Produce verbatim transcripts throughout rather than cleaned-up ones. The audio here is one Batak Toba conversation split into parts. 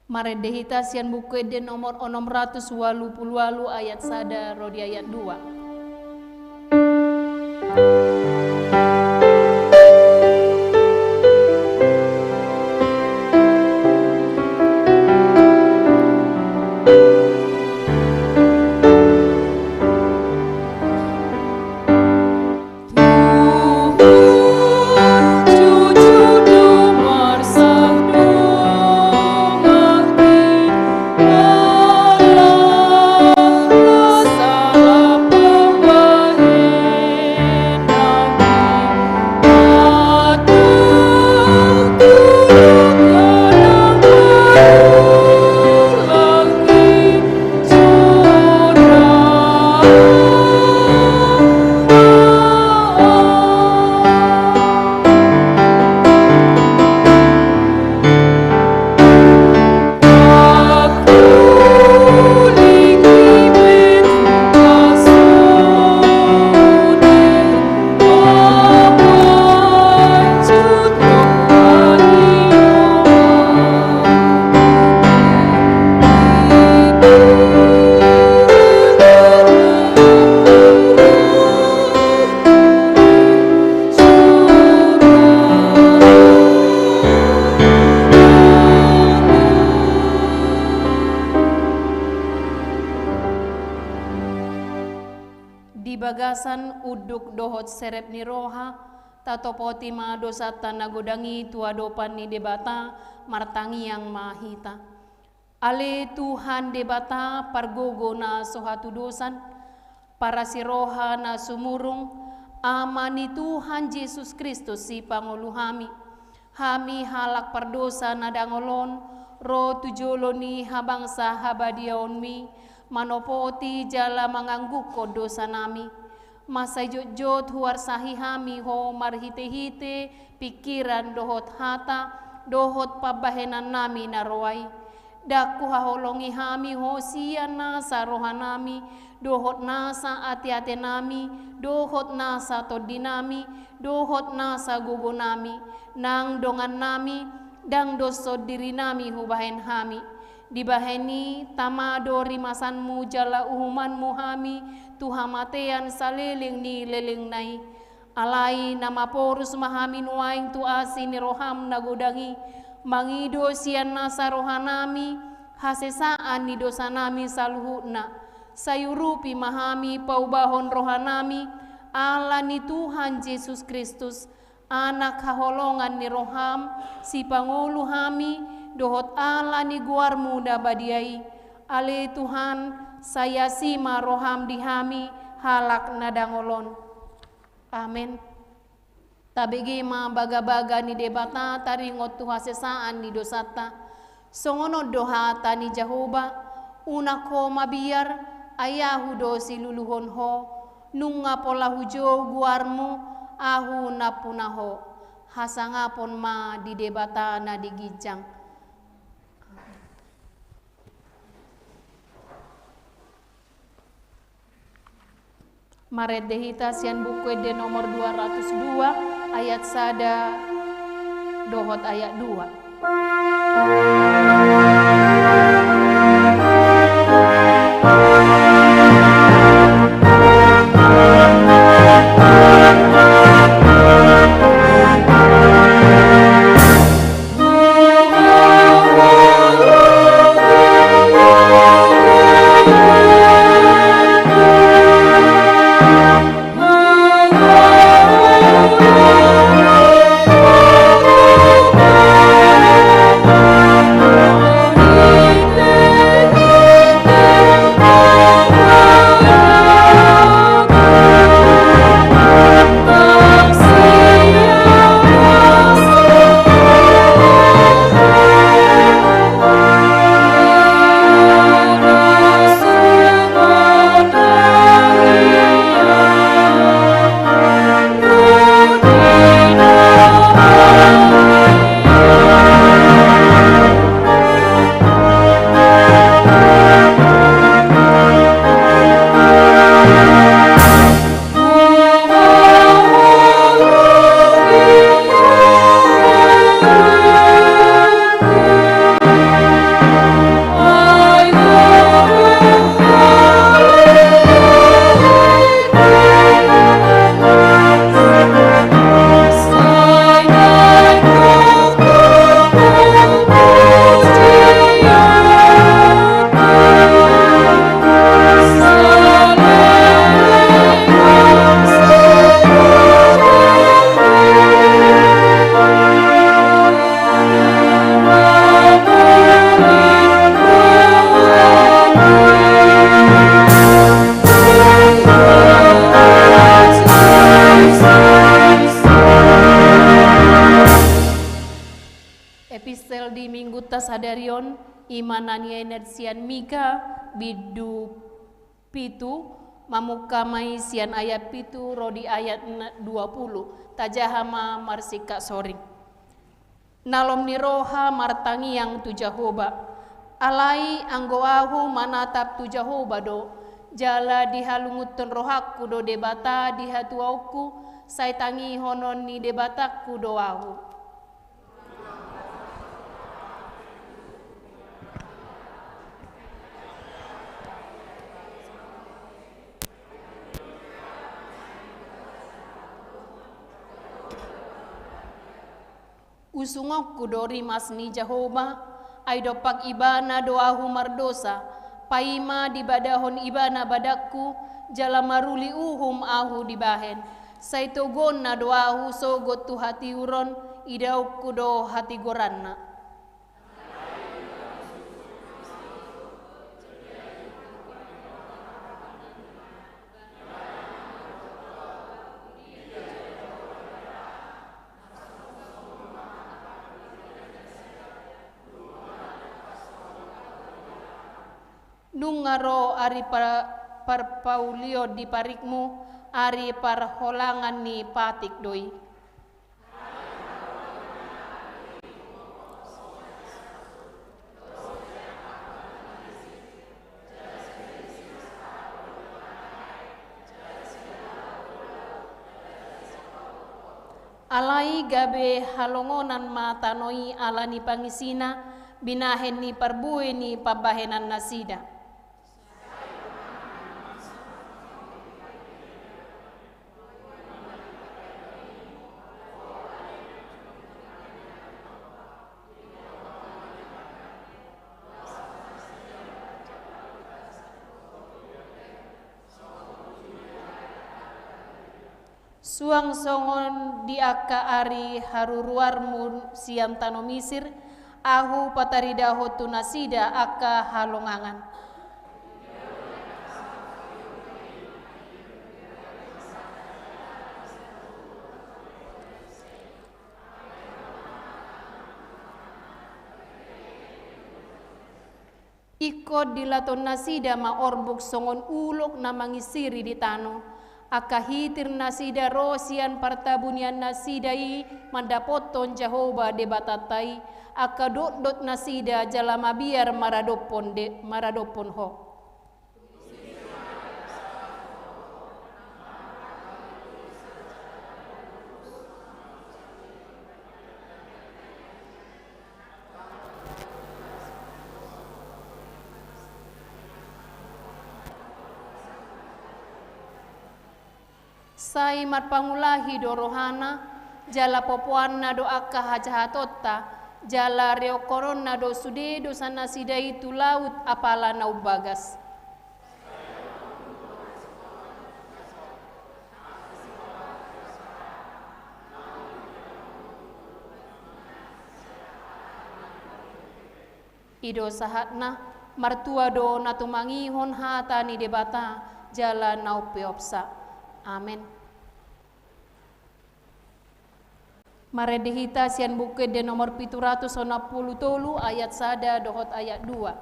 Marende hita sian Buku Ende nomor onom ratus ualu pulu ualu, ayat sada ro di ayat dua. Di bagasan unduk dohot serep ni roha, tatopoti ma dosanta na godang i tu adopan ni Debata. Martangiang ma hita. Ale Tuhan Debata, pargogo na so hatudosan, parasi roha na sumurung, Ama ni Tuhan Jesus Kristus, Sipangolu hami. Hami halak pardosa na dangol on, ro tu jolo ni habangsa habadiaonmi, manopoti jala mangangguhon dosanami. Mansai jotjot huarsahi hami Ho marhitehite pingkiran dohot hata, dohot pambahenannami na roa i. Ndang huhaholongi hami Ho sian nasa rohanami, dohot nasa ateatenami, dohot nasa tondinami, dohot nasa gogonami, nang dongannami, ndang doshon dirinami hubahen hami. Dibahen i, tama do rimasanmu jala uhumanmu hami tu hamatean saleleng ni lelengna i. Alai na maporus ma hami nuaeng tu asi ni roham na godang i, mangido sian nasa rohanami hasesaan ni dosanami saluhutna. Sai urupi ma hami paubahon rohanami, ala ni Tuhan Jesus Kristus, Anak haholongan ni roham, Sipangolu hami, dohot ala ni goarmu na badia i. Ale Tuhan, sai asi ma roham di hami, halak na dangol on. Amen. Tabege ma bagabaga ni Debata taringot tu hasesaan ni dosanta. Songon on do hata ni Jahowa: Unang ho mabiar, ai Ahu do siluluhon ho. Nunga pola hujou goarmu, Ahu nampuna ho. Hasangapon ma di Debata na di ginjang. Marende hita sian Buku Ende nomor dua ratus dua, ayat sada dohot ayat dua. Darion, i ma na niainat sian Mika, bindu pitu, mamungka ma i sian ayat pitu ro di ayat na-, dua pulu, tajaha ma marsingkat soring. Nalom ni roha martangiang tu Jahowa. Alai anggo ahu manatap tu Jahowa do, jala dihalungunhon rohangku do Debata di hatuaonku, sai tangihonon ni Debatangku do ahu. Usungonku do rimas ni Jahowa, ai dompak Ibana do ahu mardosa, paima dibadahon Ibana badangku, jala maruli uhum ahu dibahen. Sai togonna do ahu sogot tu hatiuron, idaonku do hatigoranna. Nunga ro ari pa-, parpaulion di parikmu, ari parholangan ni patik do i. Alai gabe halongonan ma tano i ala ni pangisina, binahen ni parbue ni pambahenannasida. Suang songon di angka ari haruruarmu sian tano Misir, ahu pataridahon tu nasida angka halongangan. Ingkon dilatonnasida ma orbuk songon ulok na mangisiri di tano. Angka hitirnasida ro sian partabuniannasida i mandapothon Jahowa Debatanta i, angka dotdotnasida jala mabiar maradophon de-, maradophon Ho. Sai marpangulahi do rohana, jala popoanna do angka hajahatonta, jala reongkononna do sude dosanasida i tu laut apala na umbagas. I do sahatna, martua do na tumangihon hata ni Debata, jala na umpeopsa. Amen. Marende hita sian Buku Ende nomor pitu ratus onom pulu tolu, ayat sada dohot ayat dua.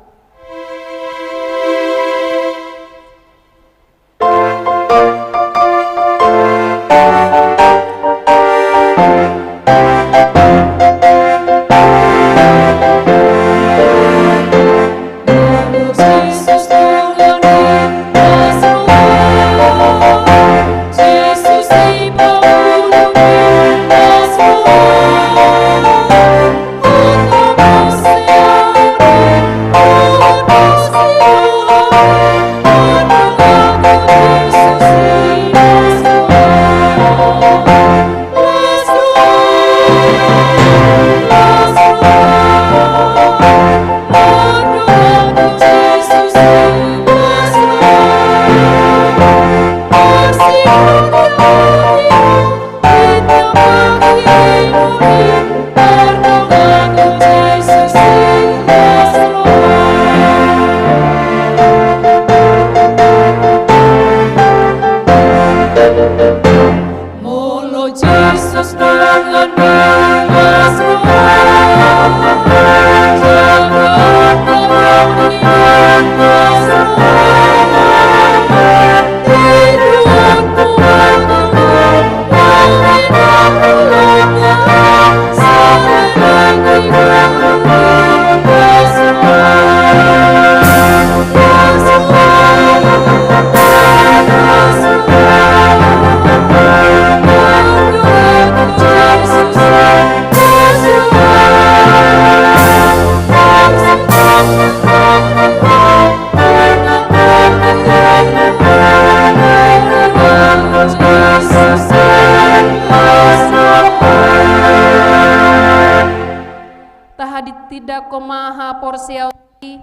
haporseaon i,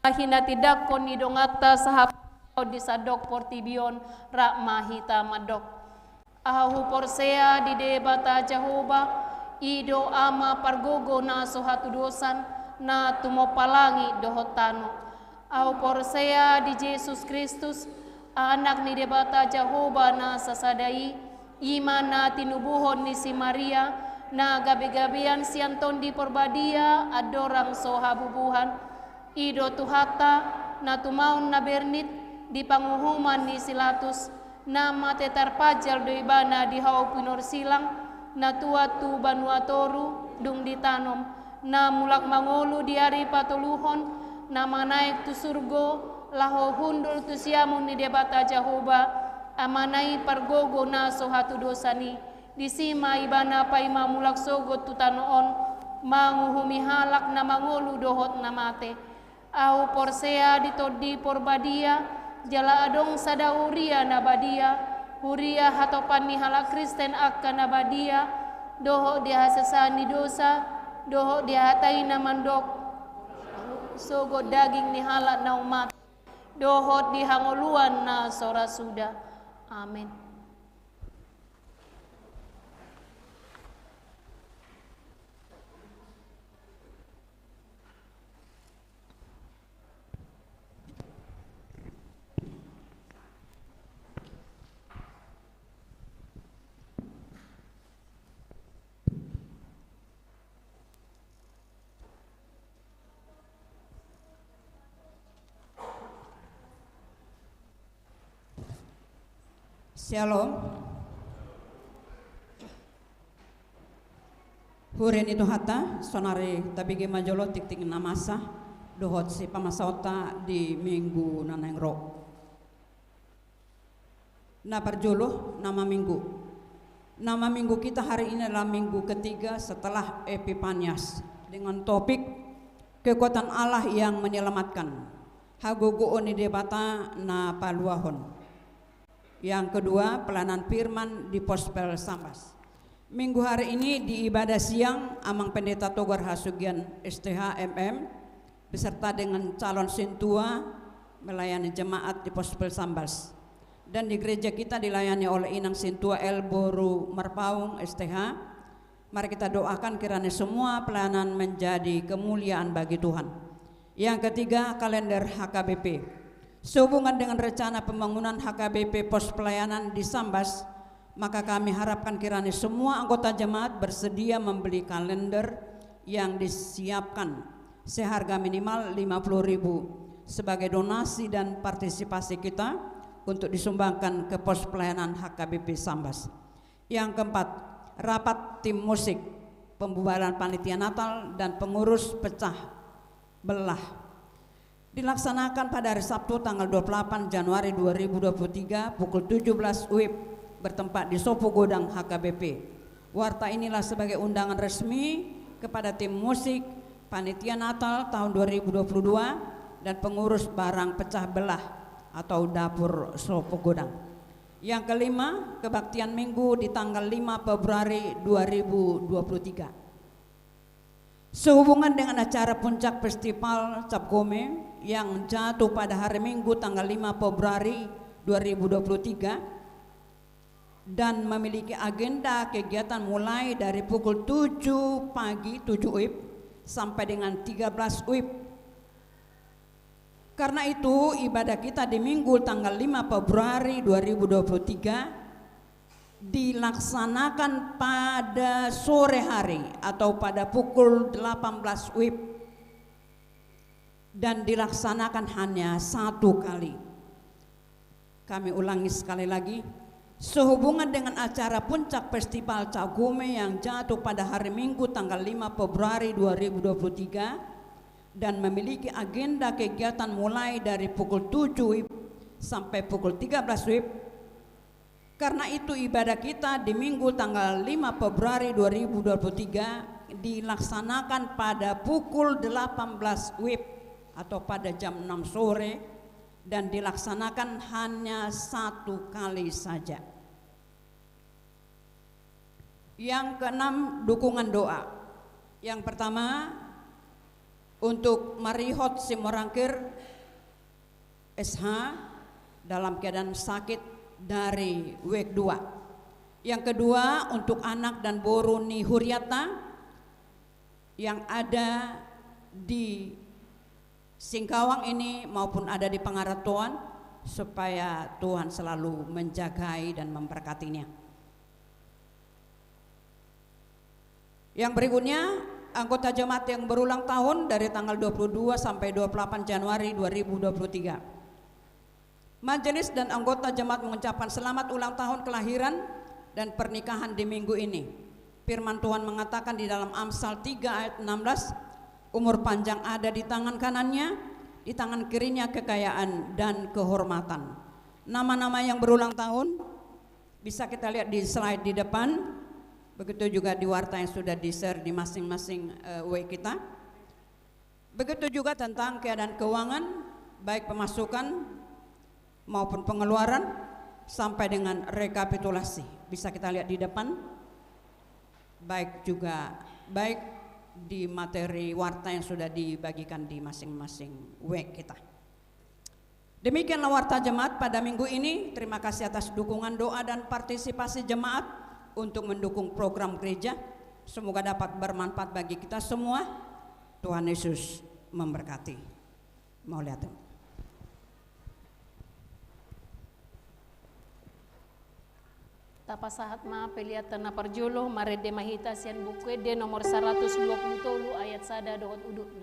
hinatindangkon ni donganta sahaporseaon di sandok portibi on, rap ma hita mandok. Ahu porsea di Debata Jahowa, i do Ama pargogo na so hatudosan, na tumompa langit dohot tano. Ahu porsea di Jesus Kristus, Anak ni Debata Jahowa na sasada i, i ma na tinubuhon ni si Maria, na gabegabean sian Tondi Porbadia, andorang so habubuhan. I do Tuhanta, na tumaon na bernit di panguhuman ni si Latus, na mate tarpajal do Ibana di hau pinorsilang, na tuat tu banua toru, dung ditanom, na mulak mangolu di ari patoluhon, na manaek tu surgo, laho hundul tu siamun ni Debata Jahowa, Amana i pargogo na so hatudosan i. Disi ma Ibana paima mulak sogot tu tano on, manguhumi halak na mangolu dohot na mate. Ahu porsea di Tondi Porbadia, jala adong sada huria na badia, huria hatopan ni halak Kristen angka na badia, dohot di hasesaan ni dosa, dohot di hatai na mandok, sogot daging ni halak naung mate, dohot di hangoluan na so ra suda. Amen. Syalom. Huria ni Tuhanta, saonari tabege ma jolo tingting na masa dohot sipamasaonta di minggu na naeng ro. Na parjolo, nama minggu. Nama minggu kita hari ini adalah minggu ketiga setelah Epipanias, dengan topik Kekuatan Allah yang Menyelamatkan, hagogoon ni Debata na paluahon. Yang kedua, pelayanan firman di Pospel Sambas. Minggu hari ini di ibadah siang, Amang Pendeta Togar Hasugian, S T H, M M, beserta dengan calon sintua melayani jemaat di Pospel Sambas. Dan di gereja kita dilayani oleh Inang Sintua L Boru Marpaung, S T H. Mari kita doakan kiranya semua pelayanan menjadi kemuliaan bagi Tuhan. Yang ketiga, kalender H K B P. Sehubungan dengan rencana pembangunan H K B P pos pelayanan di Sambas, maka kami harapkan kiranya semua anggota jemaat bersedia membeli kalender yang disiapkan seharga minimal lima puluh ribu sebagai donasi dan partisipasi kita untuk disumbangkan ke pos pelayanan H K B P Sambas. Yang keempat, rapat tim musik, pembubaran panitia Natal, dan pengurus pecah belah dilaksanakan pada hari Sabtu tanggal dua puluh delapan Januari dua ribu dua puluh tiga pukul tujuh belas W I B bertempat di Sopo Godang H K B P. Warta inilah sebagai undangan resmi kepada tim musik, panitia Natal tahun dua ribu dua puluh dua, dan pengurus barang pecah belah atau dapur Sopo Godang. Yang kelima, kebaktian Minggu di tanggal lima Februari dua ribu dua puluh tiga. Sehubungan dengan acara puncak Festival Cap Gome yang jatuh pada hari Minggu tanggal lima Februari dua ribu dua puluh tiga dan memiliki agenda kegiatan mulai dari pukul tujuh pagi, tujuh W I B, sampai dengan tiga belas W I B. Karena itu, ibadah kita di Minggu tanggal lima Februari dua ribu dua puluh tiga dilaksanakan pada sore hari atau pada pukul delapan belas W I B dan dilaksanakan hanya satu kali. Kami ulangi sekali lagi, sehubungan dengan acara puncak Festival Cap Gome yang jatuh pada hari Minggu tanggal lima Februari dua ribu dua puluh tiga dan memiliki agenda kegiatan mulai dari pukul tujuh W I B sampai pukul tiga belas W I B. Karena itu, ibadah kita di Minggu tanggal lima Februari dua ribu dua puluh tiga dilaksanakan pada pukul delapan belas W I B atau pada jam enam sore dan dilaksanakan hanya satu kali saja. Yang keenam, dukungan doa. Yang pertama, Untuk Marihot Simorangkir, S H, dalam keadaan sakit dari wijk dua. Yang kedua, untuk anak dan boru ni hurianta yang ada di Singkawang ini maupun ada di Pangarantoan, supaya Tuhan selalu menjagai dan memberkatinya. Yang berikutnya, anggota jemaat yang berulang tahun dari tanggal dua puluh dua sampai dua puluh delapan Januari dua ribu dua puluh tiga. Majelis dan anggota jemaat mengucapkan selamat ulang tahun kelahiran dan pernikahan di minggu ini. Firman Tuhan mengatakan di dalam Amsal tiga ayat enam belas, "Umur panjang ada di tangan kanannya, di tangan kirinya kekayaan dan kehormatan." Nama-nama yang berulang tahun bisa kita lihat di slide di depan. Begitu juga di warta yang sudah di-share di masing-masing, eh, wijk kita. Begitu juga tentang keadaan keuangan, baik pemasukan maupun pengeluaran, sampai dengan rekapitulasi. Bisa kita lihat di depan, baik juga, baik di materi warta yang sudah dibagikan di masing-masing wijk kita. Demikianlah warta jemaat pada minggu ini. Terima kasih atas dukungan doa dan partisipasi jemaat untuk mendukung program gereja. Semoga dapat bermanfaat bagi kita semua. Tuhan Yesus memberkati. Mauliate. Tapasahat ma pelean na parjolo, marende ma hita sian Buku Ende nomor saratus dua pulu tolu ayat sada dohot udutna.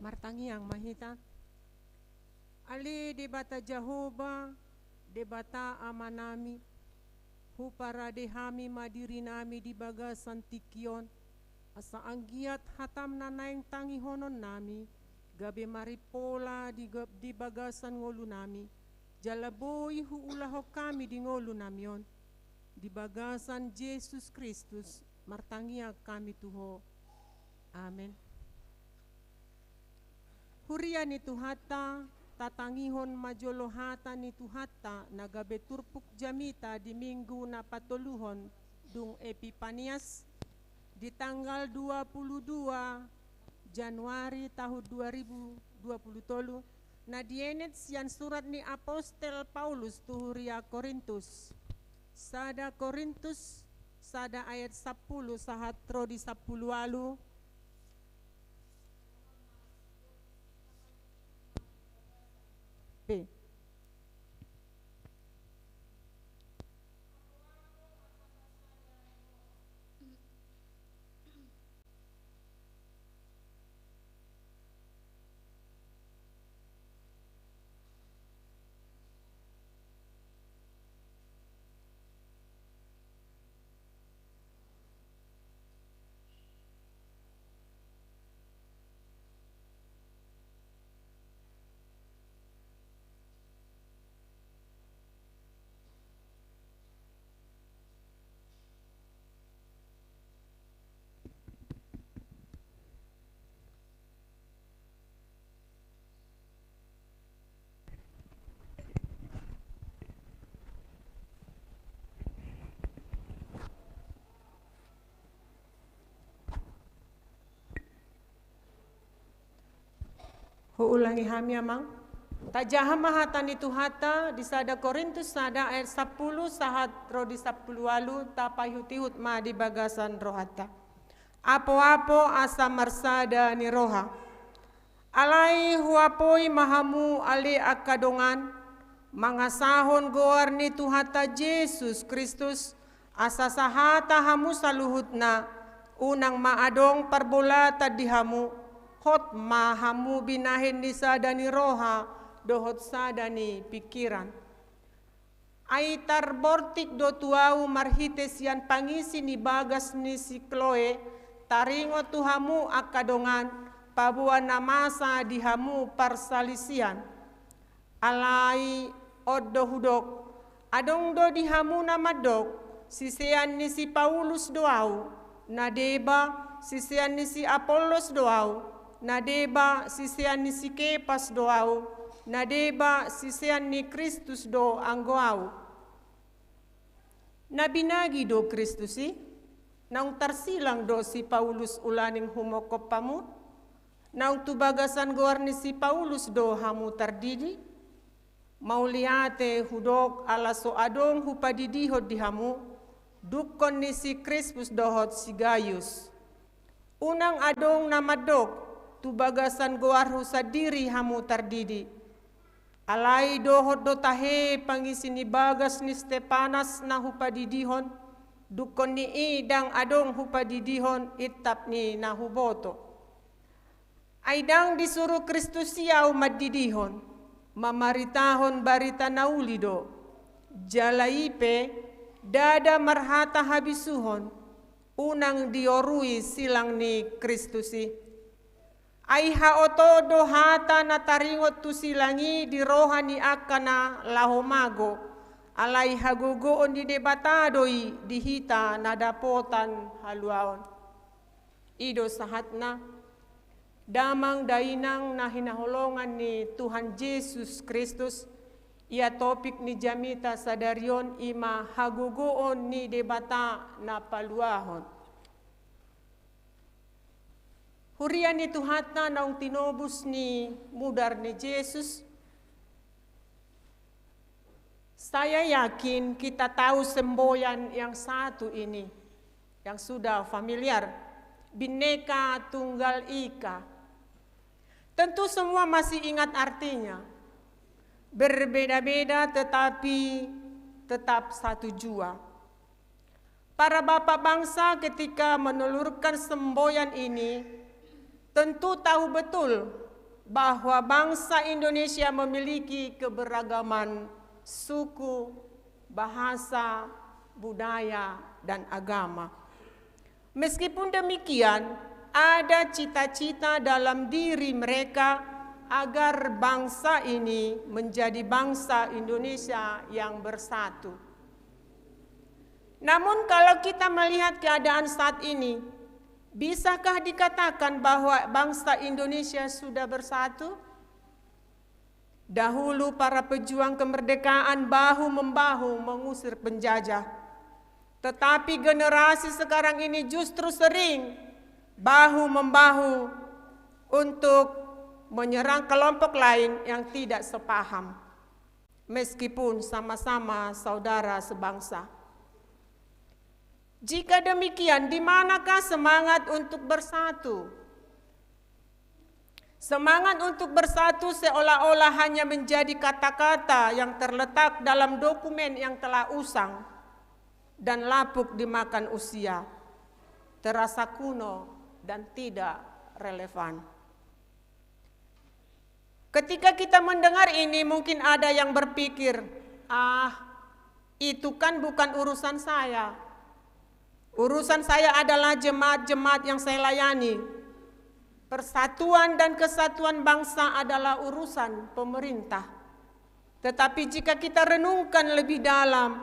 Martangiang ma hita. Ale Debata Jahowa, Debata Amanami, huparade hami ma dirinami di bagasan tingki on, asa anggiat hataM na naeng tangihononnami, gabe marimpola di ga-, di bagasan ngolunami, jala boi huulahon hami di ngolunami on. Di bagasan Jesus Kristus, martangiang hami tu Ho. Amen. Huria ni Tuhanta, tatangihon ma jolo hata ni Tuhanta na gabe turpuk jamita di minggu na patoluhon dung Epipanias, di tanggal dua puluh dua Januari tahun dua ribu dua puluh tolu, na dienet sian surat ni apostel Paulus tu huria Korintus. Sada Korintus, sada ayat sampulu sahat ro di sampulu ualu. Pe. Huulangi hami, Amang. Tajaha ma hata ni Tuhanta di sada Korintus sada ayat sampulu sahat ro di sampulu ualu, tapaihutihut ma di bagasan rohanta. Apoapo asa marsada ni roha. Alai huapoi ma hamu ale angka dongan, mangasahon goar ni Tuhanta Jesus Kristus, asa sahata hamu saluhutna, unang ma adong parbolatan di hamu, hot ma hamu binahen ni sada ni roha, dohot sada ni pingkiran. Ai tarbortik do tu ahu marhite sian pangisi ni bagas ni si Kloe, taringot tu hamu angka dongan, paboa na masa di hamu parsalisian. Alai on do hudok, adong do di hamu na mandok, sisean ni si Paulus do ahu, na deba, sisean ni si Apollos do ahu, na deba, sisean ni si Kepas do ahu, na deba, sisean ni Kristus do anggo ahu. Na binagi do Kristus i? Naung tarsilang do si Paulus ulaning humongkop hamu? Naung tu bagasan goar ni si Paulus do hamu tardidi? Mauliate hudok ala so adong hupadidihon di hamu, dungkon ni si Krispus dohot si Gayus. Unang adong na mandok, tu bagasan goarhu sandiri hamu tardidi. Alai dohot do tahe pangisi ni bagas ni Stepanas na hupadidihon, dungkon ni i ndang adong hupadidihon intap ni na huboto. Ai ndang disuru Kristus i ahu mandidihon, mamaritahon barita na uli do. Jala i pe, ndada marhata habisuhon, unang diorui silang ni Kristus i. Ai haotoon do hata na taringot tu silang i di roha ni angka na laho mago, alai hagogoon ni Debata do i di hita na dapotan haluaon. I do sahatna, damang dainang na hinaholongan ni Tuhan Jesus Kristus, ia topik ni jamita sadari on i ma hagogoon ni Debata na paluahon. Huria ni Tuhanta naung tinobus ni mudar ni Jesus, saya yakin kita tahu semboyan yang satu ini, yang sudah familiar, Bhinneka Tunggal Ika. Tentu semua masih ingat artinya. Berbeda-beda tetapi tetap satu jua. Para bapak bangsa ketika menelurkan semboyan ini tentu tahu betul bahwa bangsa Indonesia memiliki keberagaman suku, bahasa, budaya, dan agama. Meskipun demikian, ada cita-cita dalam diri mereka agar bangsa ini menjadi bangsa Indonesia yang bersatu. Namun, kalau kita melihat keadaan saat ini, bisakah dikatakan bahwa bangsa Indonesia sudah bersatu? Dahulu para pejuang kemerdekaan bahu-membahu mengusir penjajah. Tetapi generasi sekarang ini justru sering bahu-membahu untuk menyerang kelompok lain yang tidak sepaham, meskipun sama-sama saudara sebangsa. Jika demikian, di manakah semangat untuk bersatu? Semangat untuk bersatu seolah-olah hanya menjadi kata-kata yang terletak dalam dokumen yang telah usang dan lapuk dimakan usia, terasa kuno dan tidak relevan. Ketika kita mendengar ini, mungkin ada yang berpikir, "Ah, itu kan bukan urusan saya. Urusan saya adalah jemaat-jemaat yang saya layani. Persatuan dan kesatuan bangsa adalah urusan pemerintah." Tetapi jika kita renungkan lebih dalam,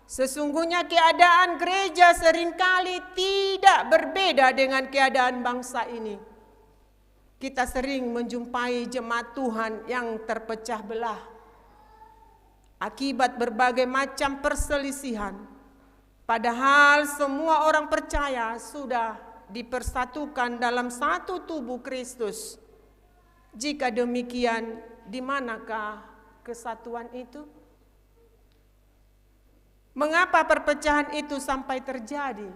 sesungguhnya keadaan gereja seringkali tidak berbeda dengan keadaan bangsa ini. Kita sering menjumpai jemaat Tuhan yang terpecah belah akibat berbagai macam perselisihan. Padahal semua orang percaya sudah dipersatukan dalam satu tubuh Kristus. Jika demikian, di manakah kesatuan itu? Mengapa perpecahan itu sampai terjadi?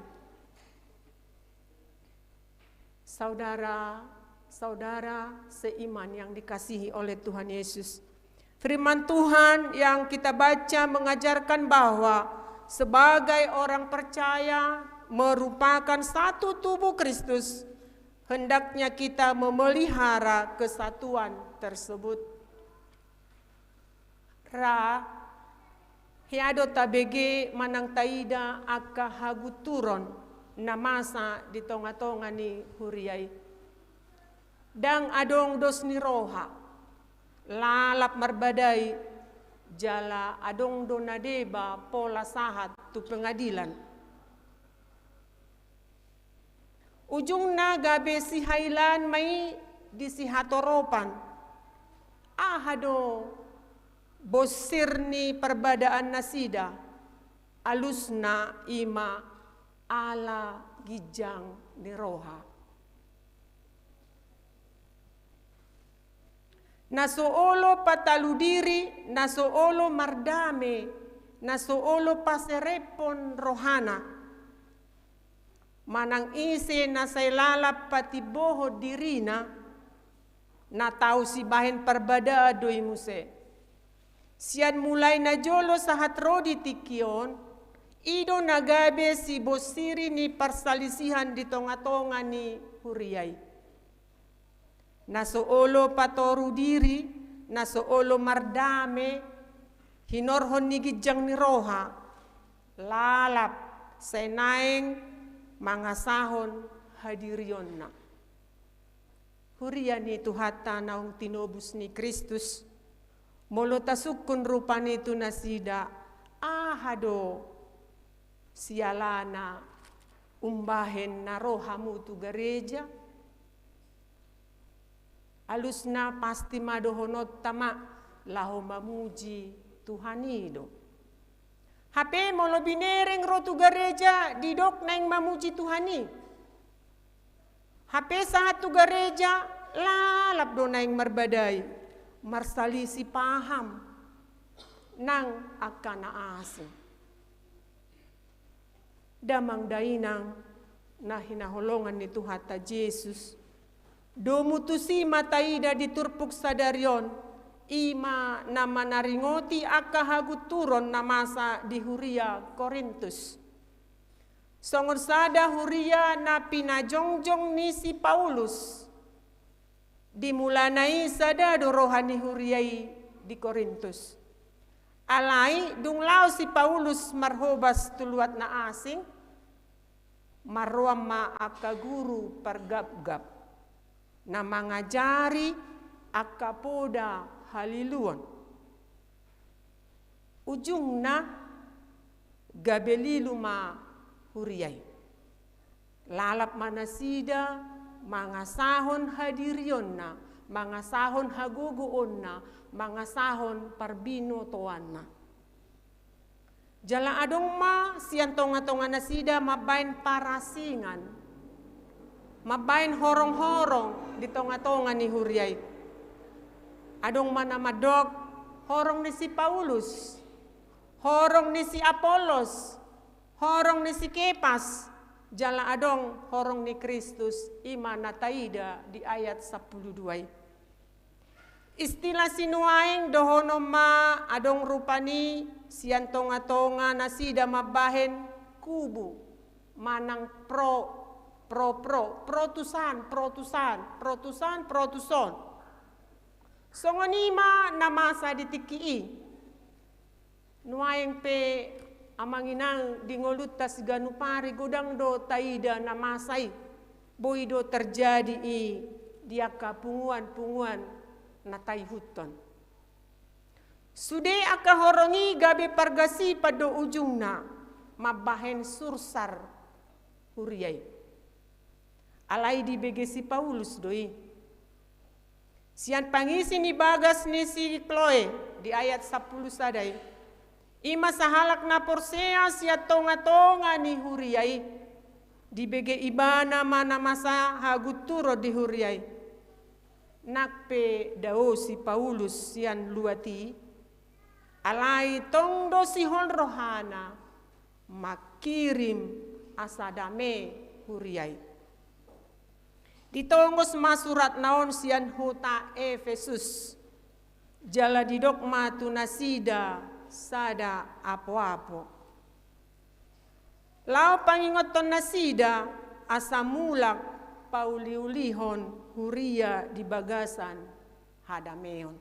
Saudara-saudara seiman yang dikasihi oleh Tuhan Yesus, firman Tuhan yang kita baca mengajarkan bahwa sebagai orang percaya merupakan satu tubuh Kristus, hendaknya kita memelihara kesatuan tersebut. Ra, hea do tabege manang taida angka hagunturon na masa di tonga-tonga ni huria i. Ndang adong dos ni roha, lalap marbadai, jala adong do na deba pola sahat tu pengadilan. Ujungna gabe sihailaan ma i di sihatoropan. Aha do bonsir ni parbadaan nasida? Alusna i ma ala ginjang ni roha. Na so olo patalu diri, na so olo mardame, na so olo paserephon rohana. Manang ise na sai lalap patimbohon dirina, na tau sibahen parbadaan do i muse. Sian mulai na jolo sahat ro di tingki on, i do na gabe sibonsiri ni parsalisihan di tonga-tonga ni huria i. Na so olo patoru diri, na so olo mardame, hinorhon ni ginjang ni roha, lalap sai naeng mangasahon hadirionna. Huria ni Tuhanta naung tinobus ni Kristus, molo tasungkun rupa ni tu nasida, aha do sialana umbahen na ro hamu tu gareja? Alusna pasti ma dohononta ma laho mamuji Tuhan i do. Hape molo binereng ro tu gareja didok naeng mamuji Tuhan i. Hape sahat tu gareja lalap do naeng marbadai, marsalisi paham nang angka na asing. Damang dainang na hinaholongan ni Tuhanta Jesus, domu tusi ma taida di turpuk sadari on, i ma na manaringoti angka hagunturon na masa di huria Korintus. Songon sada huria na pinajongjong ni si Paulus. Di mulana i sada do roha ni huria i di Korintus. Alai dung laho si Paulus marhobas tu luat na asing, marroan ma angka guru pargapgap, na mangajari angka poda haliluon. Ujungna gabe lilu ma huria i. Lalap ma nasida mangasahon hadirionna, mangasahon hagogoonna, mangasahon parbinotoanna. Jala adong ma sian tongatonga nasida mambahen parasingan, mambahen horong-horong di tongatonga ni huria i. Adong ma na mandok, horong ni si Paulus, horong ni si Apollos, horong ni si Kepas, jala adong horong ni Kristus, i ma na taida di ayat sampulu dua i. Istilah sinuaeng dohonon ma adong rupani sian tongatonga nasida mambahen kubu, manang pro, pro, pro, pro tusan, pro tusan, pro tusan, pro tuson. Songon i ma na masa di tingki i. Nuaeng pe amang inang di ngolunta siganup ari godang do taida na masa i, boi do terjadi i di angka punguan-punguan na taihuthon. Sude angka horong i gabe pargasipan do ujungna, mambahen sursar huria i. Alai dibege si Paulus do i. Sian pangisi ni bagas ni si Kloe di ayat sampulu sada i. I ma sahalak na porsea sian tongatonga ni huria i. Dibege ibana ma na masa hagunturon di huria i. Nang pe dao si Paulus sian luat i, alai tong do sihol rohana mangkirim asa dame huria i. Ditongos ma suratna on sian huta Efesus, jala didok ma tu nasida sada apoapo. Laho pangingothon nasida asa mulak pauliulihon huria di bagasan hadameon.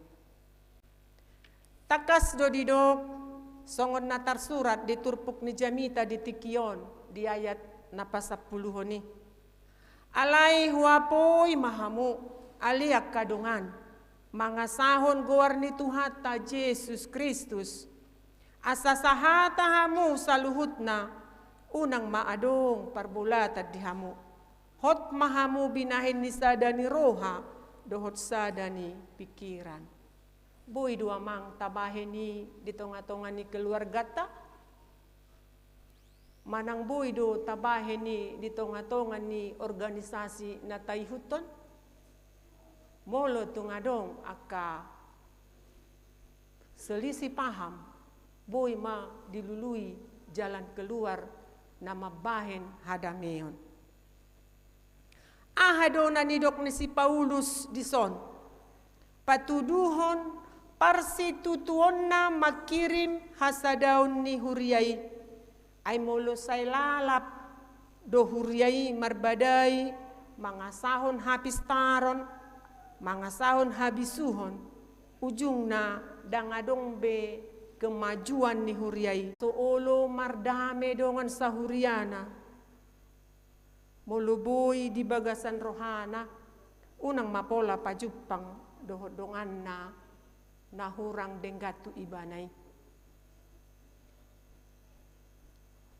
Tangkas do didok, songon na tarsurat di turpuk ni jamita di tingki on, di ayat na pasampuluhon i. Alai huapoi ma hamu, ale angka dongan, mangasahon goar ni Tuhanta Jesus Kristus, asa sahata hamu saluhutna, unang ma adong parbolatan di hamu. Hot ma hamu binahen ni sada ni roha, dohot sada ni pingkiran. Boi do amang tabahen i di tongatonga ni keluarganta? Manang boi do tabahen i di tongatonga ni organisasi na taihuthon? Molo tung adong angka selisih paham, boi ma dilului jalan keluar na mambahen hadameon. Aha do na nidok ni si Paulus dison? Patuduhon parsitutuonna mangkirim hasadaon ni huria i. Ai molo sai lalap do huria i marbadai, mangasahon hapistaron, mangasahon habisuhon, ujungna ndang adong be kemajuan ni huria i. So olo mardame dongan sahuriana. Molo boi di bagasan rohana, unang ma pola pajumpang dohot donganna na hurang denggan tu ibana i.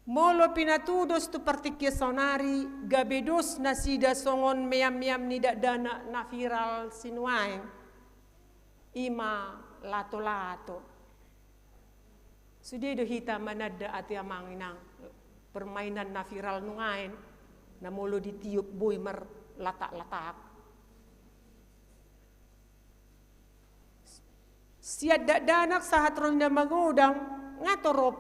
Molo pinatudos tu partingkian saonari, gabe dos nasida songon meammeam ni dakdanak na viral sinuaeng, i ma latolato. Sude do hita mananda ate amang inang, permainan na viral nuaeng, na molo ditiop boi marlatak-latak. Sian dakdanak sahat ro na magodang, nga torop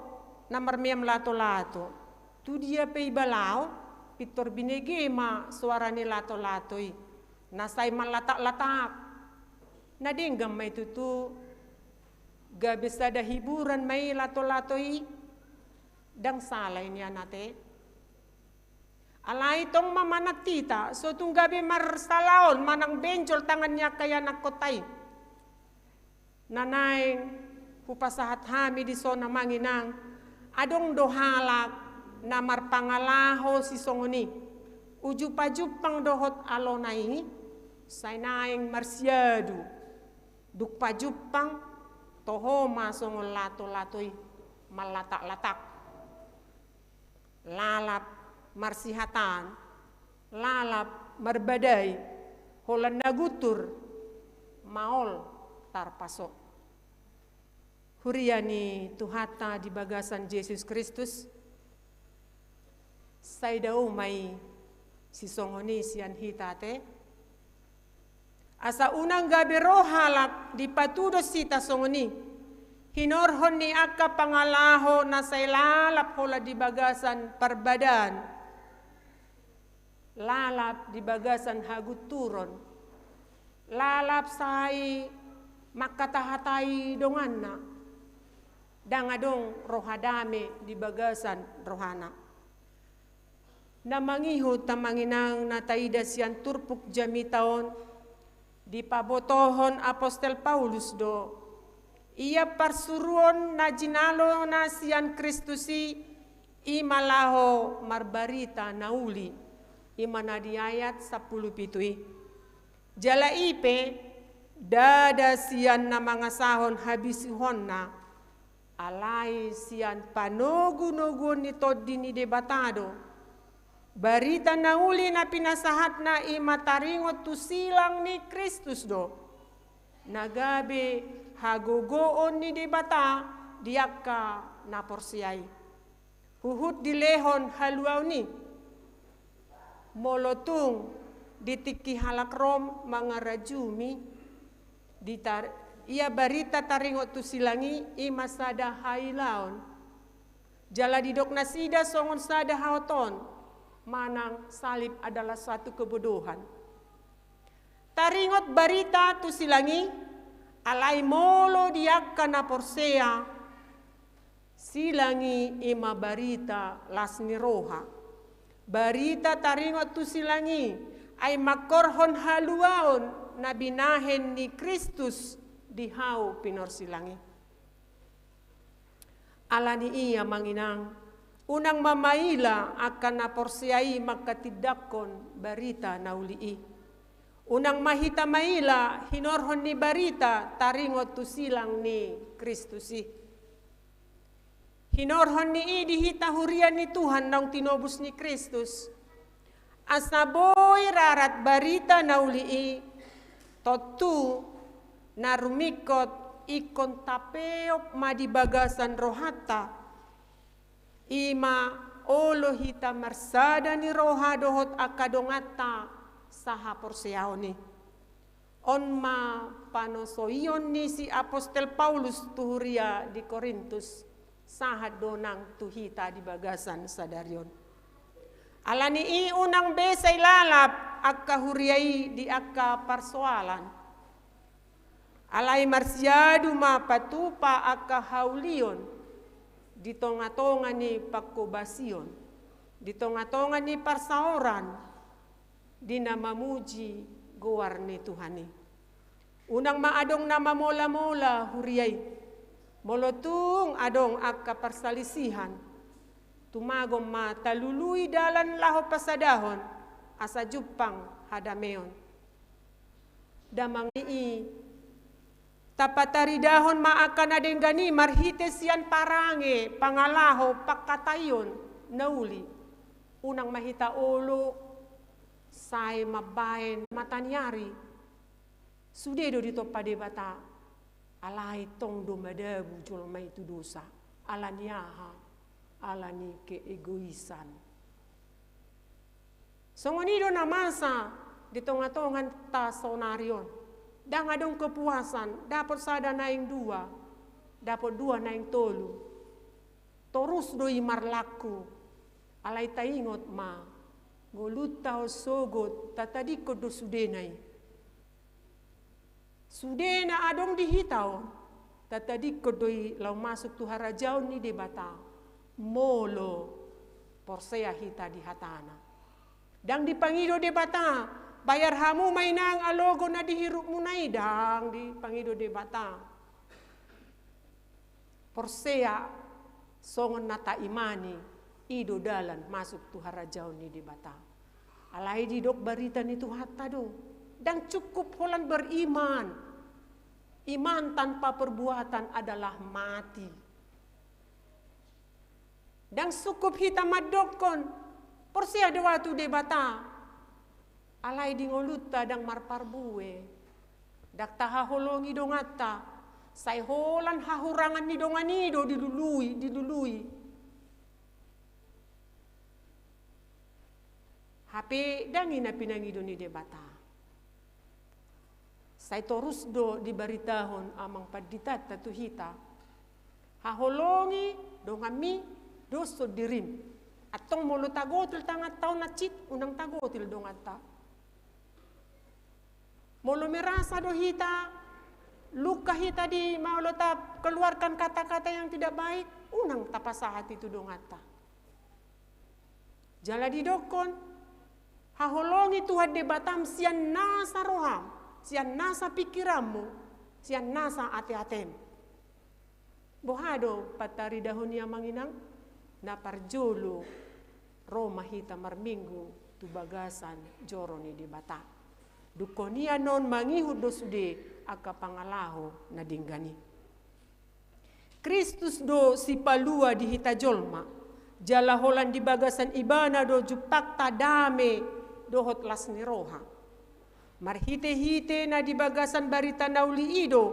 na marmeam latolato. Tu dia pe iba laho, pintor binege ma soara ni latolato i, na sai marlatak-latak. Na denggan ma i tutu, gabe sada hiburan ma i latolato i. Ndang sala i nian ate. Alai tong ma manat hita, so tung gabe marsalaon manang benjol tangan ni angka ianakhonta i. Na naeng hupasahat hami dison, amang inang, adong do halak na marpangalaho sisongon i. Uju pajumpang dohot alona i, sai naeng marsiadu. Dung pajumpang, toho ma songon lato-lato i, mallatak-latak. Lalap marsihataan, lalap marbadai, holan na guntur, maol tarpaso. Huria ni Tuhanta di bagasan Jesus Kristus, sai dao ma i sisongon i sian hita ate. Asa unang gabe ro halak dipatudos hita songon i, hinorhon ni angka pangalaho na sai lalap holan di bagasan parbadaan, lalap di bagasan hagunturon, lalap sai mangkatahatai donganna, ndang adong roha dame di bagasan rohana. Na mangihut, amang inang, na taida sian turpuk jamita on, dipabotohon apostel Paulus do, ia parsuruon na jinalona sian Kristus i, i ma laho marbarita na uli, i ma na di ayat sampulu pitu i. Jala i pe, ndada sian na mangasahon habisuhonna, alai sian panogunoguon ni Tondi ni Debata do. Barita na uli na pinasahatna i ma taringot tu silang ni Kristus do, na gabe hagogoon ni Debata di angka na porsea i. Huhut dilehon haluaon i. Molo tung di tingki halak Rom mangarajumi, ditar-, ia barita taringot tu silang i, i ma sada hailaon. Jala didok nasida songon sada haotoon, manang salib adalah satu kebodohan. Taringot barita tu silang i, alai molo di angka na porsea, silang i i ma barita las ni roha. Barita taringot tu silang i, ai mangkorhon haluaon na binahen ni Kristus di hau pinorsilang i. Alani i, amang inang, unang ma maila angka na porsea i mangkatindangkon barita na uli i. Unang ma hita maila hinorhon ni barita taringot tu silang ni Kristus i. Hinorhon ni i di hita huria ni Tuhan naung tinobus ni Kristus. Asa boi rarat barita na uli i, tontu na rumingkot ingkon tapeop ma di bagasan rohanta, i ma olo hita marsada ni roha dohot angka donganta sahaporseaon i. On ma panosoion ni si apostel Paulus tu huria di Korintus, sahat do nang tu hita di bagasan sadari on. Alani i unang be sai lalap angka huria i di angka parsoalan. Alai marsiadu ma patupa angka haulion di tongatonga ni pangkobasion, di tongatonga ni parsaoran, di na mamuji goar ni Tuhan i. Unang ma adong na mamolamola huria i. Molo tung adong angka parsalisihan, tumagon ma talului dalan laho pasadahon, asa jumpang hadameon. Damang i, tapataridahon ma angka na denggan i marhite sian parange pangalaho pangkataion na uli. Unang ma hita olo sai mambaen mata ni ari. Sude do ditompa Debata, alai tong do madabu jolma i tu dosa. Alani aha? Alani keegoisan. Songon i do na masa di tongatonganta saonari on. Ndang adong kepuasan, dapot sada naeng dua, dapot dua naeng tolu. Torus do i marlaku. Alai taingot ma, ngolunta on sogot tatadingkon do sudena i. Sude na adong di hita on, tatadingkon do i laho masuk tu harajaon ni Debata, molo porsea hita di hatana. Ndang dipangido Debata, bayar hamu ma inang alogo na di hirupmuna i, ndang dipangido Debata. Porsea songon na taimani, i do dalan masuk tu harajaon ni Debata. Alai didok barita ni Tuhanta do, ndang cukup holan beriman. Iman tanpa perbuatan adalah mati. Ndang cukup hita mandokkon porsea do ahu tu Debata, alai di ngolunta ndang marparbue, ndang tahaholongi donganta, sai holan hahurangan ni dongan i do dilului, dilului. Hape ndang i na pinangido ni Debata. Sai torus do dibaritahon amang panditanta tu hita, haholongi donganmi dohot sondirim. Antong molo tagotil tangan taon na cit, unang tagotil donganta. Molo merasa do hita, luka hita di molo takeluarkan kata-kata yang tidak baik, unang tapasahat i tu donganta. Jala didokkon, haholongi Tuhan Debatam sian nasa roham, sian nasa pingkiranmu, sian nasa ateatem. Boha do pataridahon i amang inang? Na parjolo, ro ma hita marminggu tu bagasan joro ni Debata. Dungkon i annon mangihut do sude angka pangalaho na denggan i. Kristus do sipalua di hita jolma, jala holan di bagasan Ibana do jumpangta dame dohot las ni roha. Marhite-hite na di bagasan barita na uli i do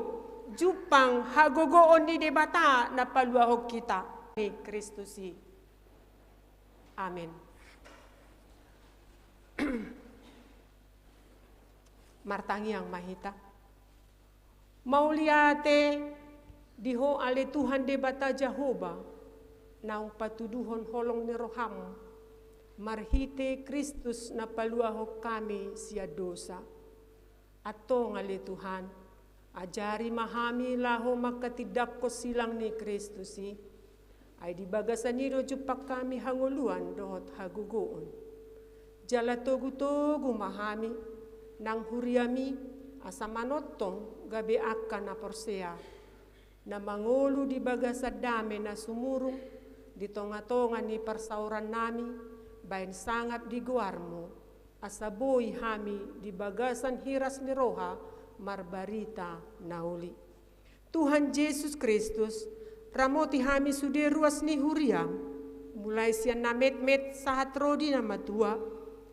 jumpang hagogoon ni Debata na paluahon hita ni Kristus i. Amen. Martangiang ma hita. Mauliate di Ho ale Tuhan Debata Jahowa, naung patuduhon holong ni roham marhite Kristus na paluahon hami sian dosa. Antong ale Tuhan, ajari ma hami laho mangkatindangkon silang ni Kristus i. Ai di bagasan i do jumpang hami hangoluan dohot hagogoon. Jala togu-togu ma hami nang huriami, asa manongtong gabe angka na porsea, na mangolu di bagasan dame na sumurung di tonga-tonga ni parsaorannami, baen sangap di goarmu, asa boi hami di bagasan hiras ni roha marbarita na uli. Tuhan Jesus Kristus, ramoti hami sude ruas ni huriam, mulai sian na metmet sahat ro di na matua,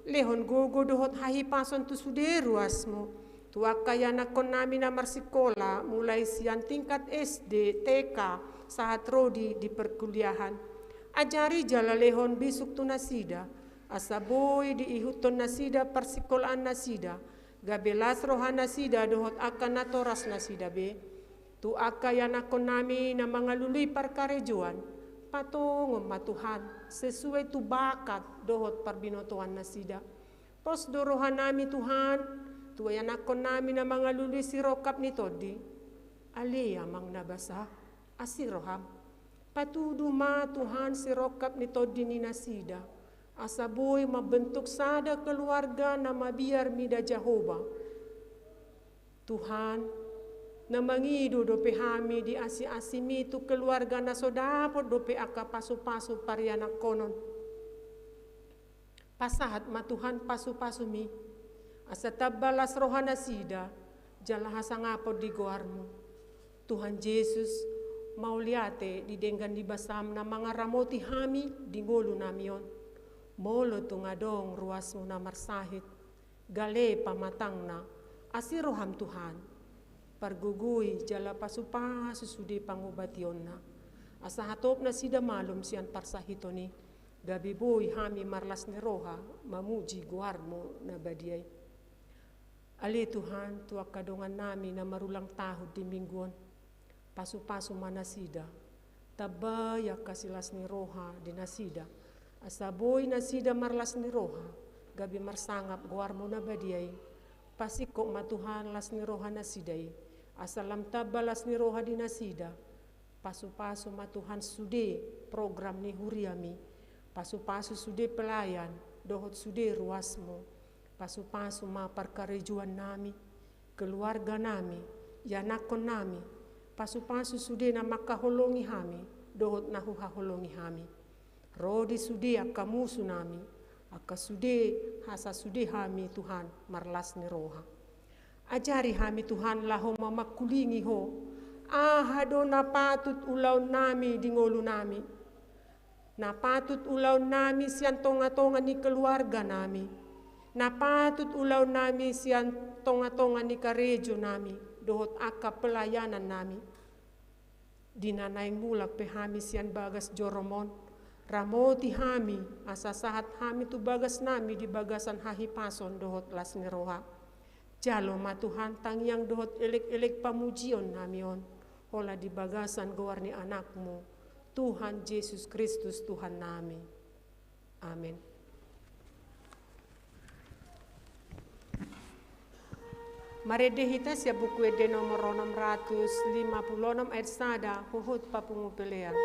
lehon gogo dohot hahipason tu sude ruasmu, tu angka ianakkonnami na marsikola, mulai sian tingkat S D, T K, sahat ro di, di perkuliahan. Ajari jala lehon bisuk tu nasida, asa boi diihuthon nasida parsikolaan nasida, gabe las roha nasida dohot angka natoras nasida be. Tu angka ianakkonnami na mangalului parkarejoan, patongon ma Tuhan, sesuai tu bakat dohot parbinotoan nasida. Pos do rohanami Tuhan, tu ianakkonnami na mangalului sirongkap ni tondi. Ale Amang na basa, asi roham. Patudu ma Tuhan sirongkap ni tondi ni nasida, asa boi mambentuk sada keluarga na mabiar mida Jahowa. Tuhan, na mangido dope hami di asi-asimi tu keluarga na so dapot dope angka pasu-pasu parianakkonon. Pasahat ma Tuhan pasu-pasumi, asa tamba las roha nasida, jala hasangapon di goarmu. Tuhan Jesus, mauliate di denggan ni basam na mangaramoti hami di ngolunami on. Molo tung adong ruasmu na marsahit, gale pamatangna, asi roham Tuhan. Pargogoi jala pasu-pasu sude pangobationna. Asa hatop nasida malum sian parsahiton i, gabe boi hami marlas ni roha mamuji goarmu na badia i. Ale Tuhan, tu angka dongannami na marulang tahun di minggu on, pasu-pasu ma nasida, tambai angka silas ni roha di nasida, asa boi nasida marlas ni roha, gabe marsangap goarmu na badia i. Pasingkop ma Tuhan las ni roha nasida i, asa lam tamba las ni roha di nasida. Pasu-pasu ma Tuhan sude program ni huriami, pasu-pasu sude pelayan, dohot sude ruasmu. Pasupasu ma parkarejoannami, keluarganami, ianakkonnami. Pasupasu sude na mangkaholongi hami dohot na huhaholongi hami. Ro di sude angka musunami, angka sude asa sude hami Tuhan marlas ni roha. Ajari hami Tuhan laho mamangkulingi Ho. Aha do na patut ulaonnami di ngolunami, na patut ulaonnami sian tongatonga ni keluarganami, na patut ulaonnami sian tongatonga ni karejonami dohot angka pelayanannami. Di na naeng mulak pe hami sian bagas jorom on, ramoti hami asa sahat hami tu bagasnami di bagasan hahipason dohot las ni roha. Jalo ma Tuhan tangiang dohot elek-elek pamujionnami on, holan di bagasan goar ni Anakmu, Tuhan Jesus Kristus Tuhannami. Amen. Marende hita sian Buku Ende nomor onom ratus lima pulu onom ayat sada, huhut papungu pelean.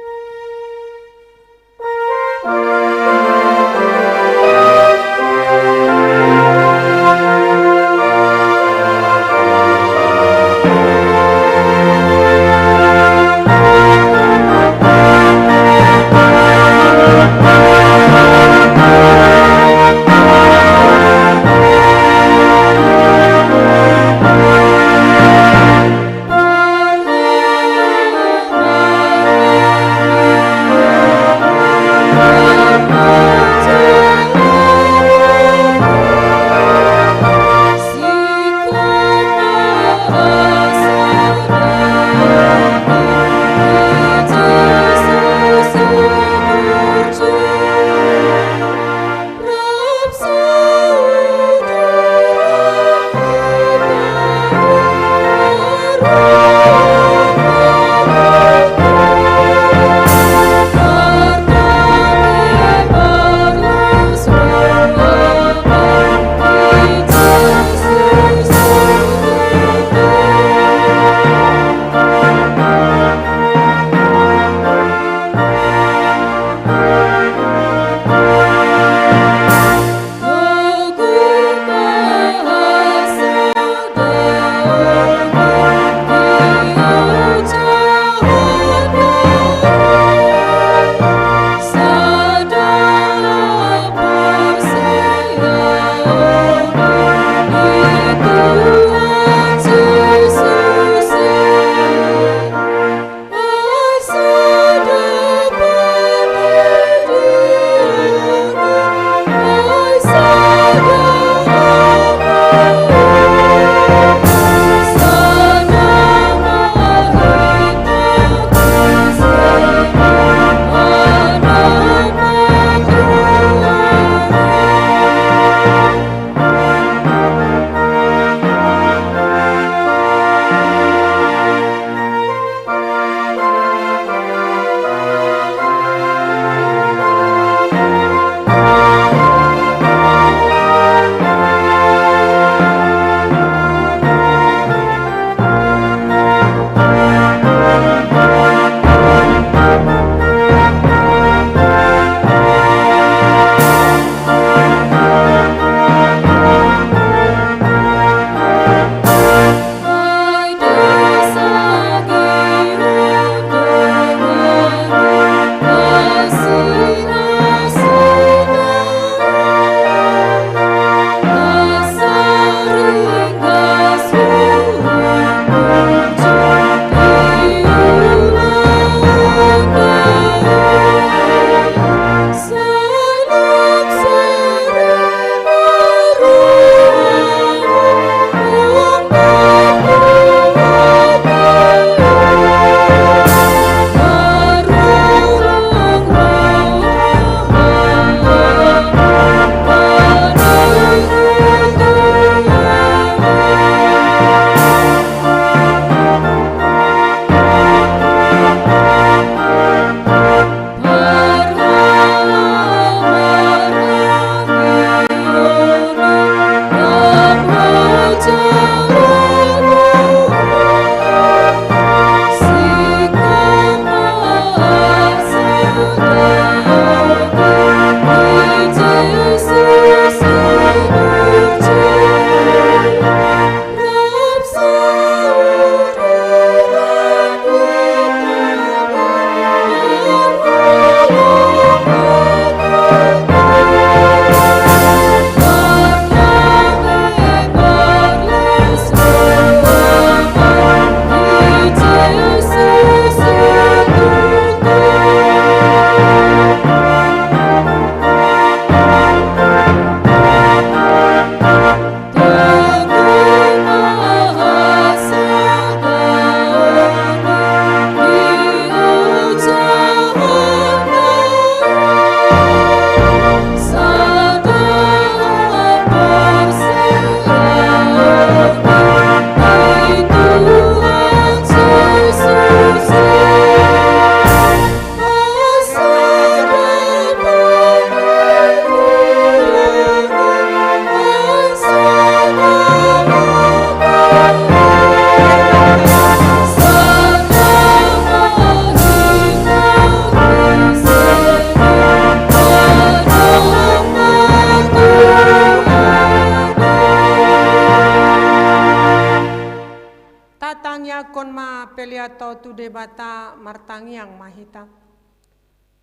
ma pelean ta on tu Debata, martangiang ma hita.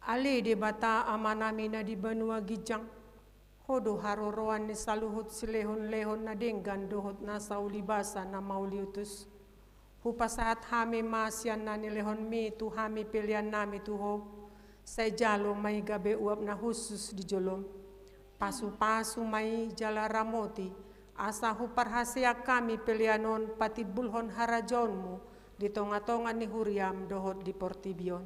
Ale Debata Amanami na di banua ginjang, Ho do haroroan ni saluhut silehonlehon na denggan dohot nasa ulibasa na mauliutus. Hupasahat hami ma sian na nilehonMi tu hami peleannami tu Ho, sai jalo ma i gabe uap na hushus di joloM. Pasupasu ma i jala ramoti, asa huparhaseang hami pelean on patimbulhon harajaonMu di tongatonga ni huriaM dohot di portibi on.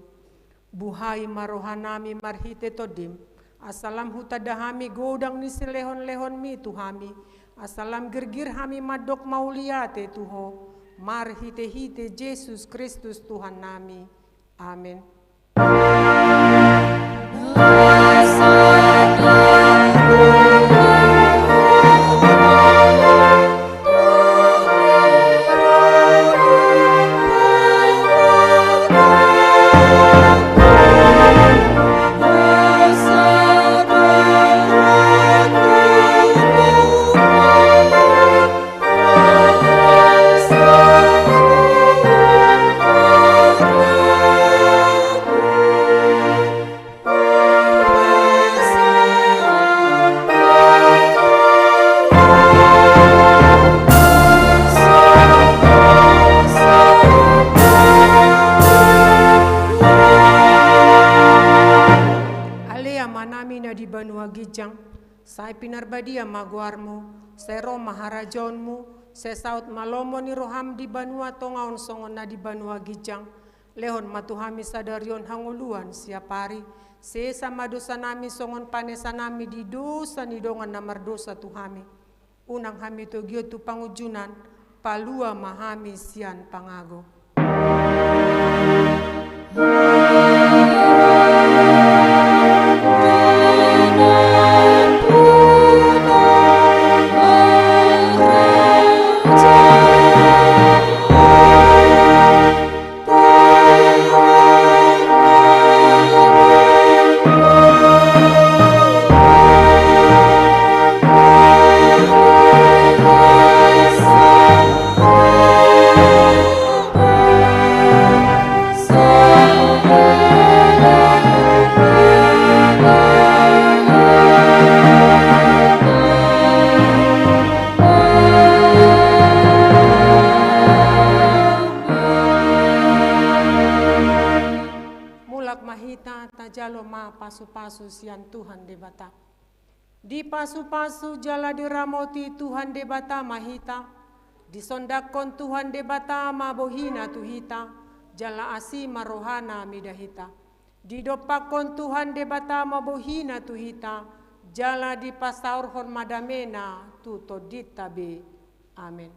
Buhai ma rohanami marhite TondiM, asa lam hutanda hami godang ni silehonlehonMi tu hami, asa lam girgir hami mandok mauliate tu Ho, marhitehite Jesus Kristus Tuhannami. Amen. Ale Amanami na di banua ginjang, sai pinarbadia ma goarMu, sai ro ma harajaonMu, sai saut ma lomo ni rohaM di banua tonga on songon na di banua ginjang. Lehon ma tu hami sadari on hangoluan siapari, sesa ma dosanami songon panesanami di dosa ni dongan na mardosa tu hami. Unang hami togihon tu pangunjunan, palua ma hami sian pangago. Mulak ma hita, tajalo ma pasupasu sian Tuhan Debata. Dipasupasu jala diramoti Tuhan Debata ma hita. Disondangkon Tuhan Debata ma bohiNa tu hita, jala asi ma rohaNa mida hita. Didompakkon Tuhan Debata ma bohiNa tu hita, jala dipasaorhon ma dameNa tu tondinta be. Amen.